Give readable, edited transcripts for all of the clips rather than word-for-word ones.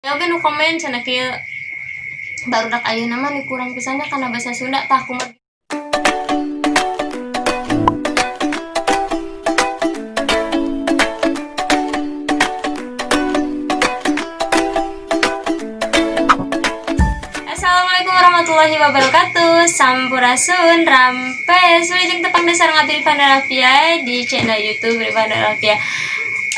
Oge nu komen cenah kieu, "Barudak ayeuna mah ni kurang pisan nya kana bahasa Sunda." Tah, kumaha? Assalamualaikum warahmatullahi wabarakatuh. Sampurasun, rampes. Wilujeng tepang deui sareng abdi Rifana Rafia di channel YouTube Rifana Rafia.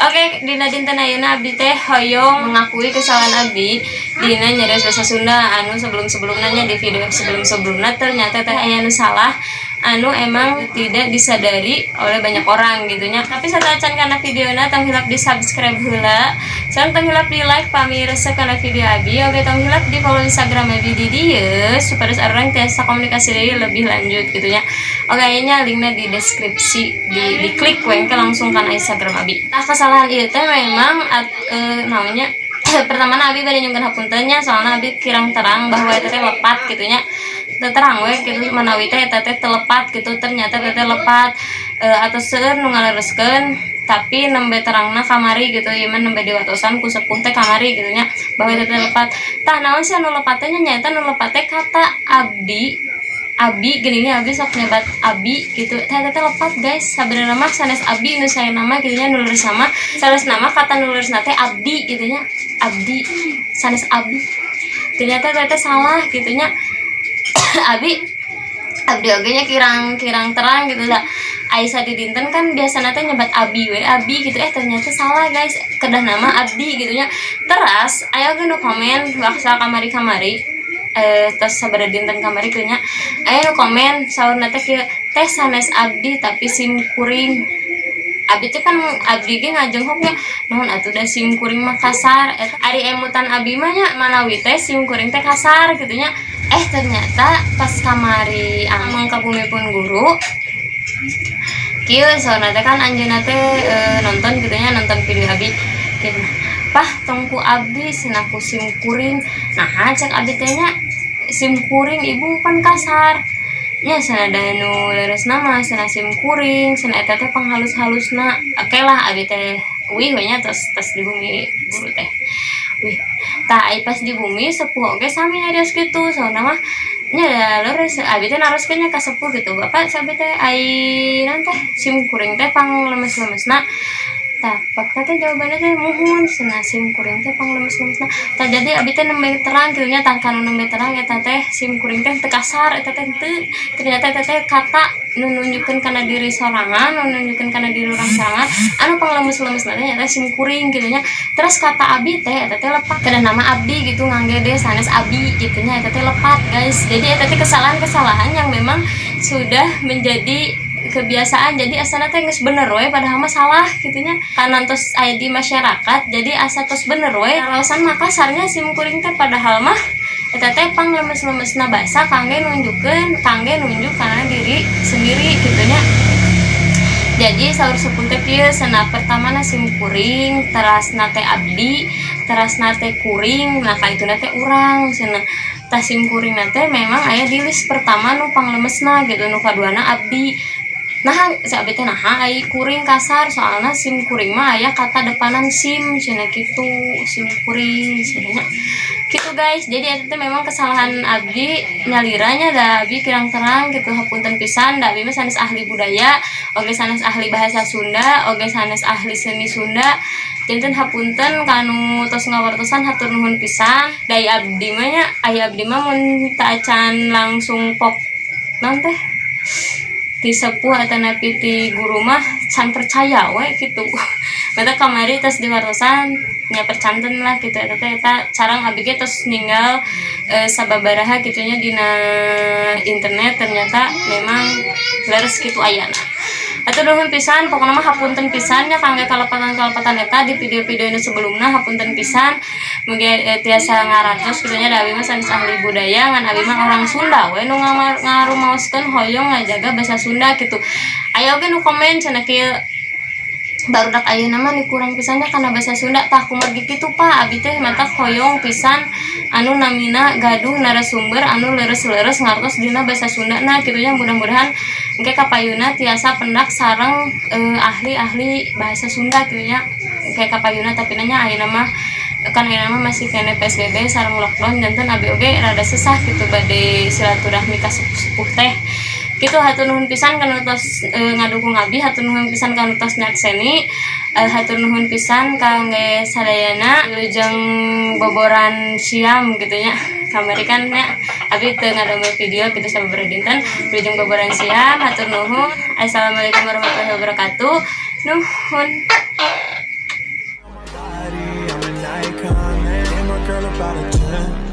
Oke, dina dinten ayeuna abdi teh hoyong mengakui kesalahan abdi dina nyarios bahasa Sunda anu sebelum-sebelumnya nya, di video sebelum-sebelumnya ternyata teh aya anu salah anu emang tidak disadari oleh banyak orang gitu nya. Tapi sateuacan kana videona, tong hilap di subscribe heula sareng tong hilap di like pami resep kana video abi. Oke, tong hilap di follow Instagram abi di dieu supaya urang tiasa komunikasi deui lebih lanjut gitu nya. Oke, nya, linknya di deskripsi, di diklik we engke langsung kana Instagram abi. Nah, kesalahan ieu teh memang naonnya, pertama abi bade nyungkeun hapunten nya, soalnya abi kirang terang bahwa eta teh lepat gitu nya. Teu terang we gitu manawi teh eta teh lepat gitu. Ternyata eta teh lepat atau seueur nu ngalereskeun, tapi nembe terangna kamari gitu. Ieu mah nembe diwartosan ku sepuh teh kamari gitu nya, bahwa eta teh lepat. Tah, naon sih anu lepat teh nya? Nyaeta nu lepat teh kata abdi. Abi gini, abi sok nyebat abi gitu teh, eta teh lepat, guys. Sabenerna mah sanes abi nu saya nama gitu nya, nu leres nama, sanes nama, kata nu leresna teh abdi gitu nya, abdi, sanes abi. Ternyata teh salah gitu nya. Abi abdi oge nya kirang kirang terang gitu lah. Aisyah di dinten kan biasanya teh nyebat abi we, abi gitu. Eh, ternyata salah, guys, kedah nama abdi gitu nya. Teras aya oge nu komen waksa kamari kamari, tos sabaraha dinten kamari kieu nya, aya nu komen saurna teh kieu, "Teh, sanes abdi tapi sim kuring." Abi teh kan abdi ge ngajenghok nya, naon atuh da sim kuring mah kasar eta. Ari emutan abi mah nya manawi teh sim kuring teh kasar gitu nya. Eh, ternyata pas kamari ameng ka bumi pun guru kieu saurna teh kan, anjeunna teh nonton gitu nya, nonton video abi kieu, "Pah, tong ku abdi cenah, ku sim kuring." Nah, cek abi teh nya, sim kuring ibu kan kasar nya cenah, da nu leres nama cenah sim kuring cenah eta teh panghalus-halusna. Oke lah, abi teh wih we nya, tos tos di bumi guru teh wih. Tah, ai pas di bumi sepuh oge sami nyarios kitu, soalna mah nya da leres. Abi teh naroskeun nya ka sepuh gitu, "Bapak," abi teh, "ai naon teh sim kuring teh pang lemes-lemesna?" Tah, fakta teh jawabannya teh, "Muhun," cenah, "sim kuring teh pang lemes-lemesna." Tah, jadi abi teh nembe terang kitu nya. Tah, kanu nembe terang eta teh sim kuring teh teu kasar, eta teh teu. Ternyata eta teh kata nu nunjukkeun kana diri sorangan, nu nunjukkeun kana diri urang sorangan anu panglemes-lemesna teh nyaeta sim kuring gitu nya. Terus kata abi teh eta teh lepat, kedah nama abdi gitu, ngangge de, sanes abi gitu nya. Eta teh lepat, guys. Jadi eta teh kesalahan-kesalahan yang memang sudah menjadi kebiasaan, jadi asana teh geus bener we, padahal mah salah gitu nya. Karena tos aya di masyarakat, jadi asa tos bener we, alasan mah kasarnya sim kuring teh, padahal mah eta teh pang lemes-lemesna basa kangge nunjukkeun, kangge nunjuk kana diri sendiri gitu nya. Jadi saur sepuh teh kieu cenah, pertamana sim kuring, terasna teh abdi, terasna teh kuring, nah ka ituna teh urang cenah. Tah, sim kuring teh memang aya di list pertama nu panglemesna gitu, nu kaduana abdi. Nah, si abi teh, "Naha ai kuring kasar?" "Soalna sim kuring mah aya kata depanan sim," cenah kitu, "sim kuring," cenah nya gitu, guys. Jadi eta teh memang kesalahan abdi nyalira nya, da abi kirang terang gitu. Hapunten pisan, da abi mah sanes ahli budaya oge, sanes ahli bahasa Sunda oge, sanes ahli seni Sunda. Janten hapunten kanu tos ngawartosan, hatur nuhun pisan. Da ai abdi mah nya, ai abdi mah mun teu acan langsung pok naon teh ti sepuh atanapi ti guru mah can percaya we gitu. Mata kamari tos diwartosan nya, percanten lah gitu. Eta teh eta carang abi ge tos ninggal sababaraha gitu nya dina internet, ternyata memang leres kitu ayana. Hatur nuhun pisan, pokoknya mah hapunten pisan nya kangge kalepatan-kalepatan eta di video-video nu sebelumna, hapunten pisan. Mugi tiasa ngarantos kitu nya, da abi mah sanes ahli budaya, ngan abi mah orang Sunda we nu ngarumaoskeun hoyong ngajaga bahasa Sunda gitu. Aya oge nu komen cenah kieu, "Barudak ayeuna mah ni kurang pisan nya kana bahasa Sunda." Tah, kumargi kitu, Pak, abi teh matak hoyong pisan anu namina gaduh narasumber anu leres-leres ngartos dina bahasa Sunda nah kitu nya. Mudah-mudahan engke kapayuna tiasa pendak sareng ahli-ahli bahasa Sunda kitu nya engke kapayuna, tapi nanya ayeuna mah Kan ayeuna mah masih keneh PSBB sareng lockdown, janten abi oge rada susah gitu bade silaturahmi ka sepuh-sepuh teh gitu. Hatur nuhun pisan kanu tos ngadukung abi, hatur nuhun pisan kanu tos nyakseni, hatur nuhun pisan kangge sadayana. Wilujeng boboran siam gitu nya. Kamari kan nya abi teu ngadamel video gitu sababaraha dinten. Wilujeng boboran siam, hatur nuhun. Assalamualaikum warahmatullahi wabarakatuh. Nuhun. Body, I'm an icon, man. And my girl about a 10.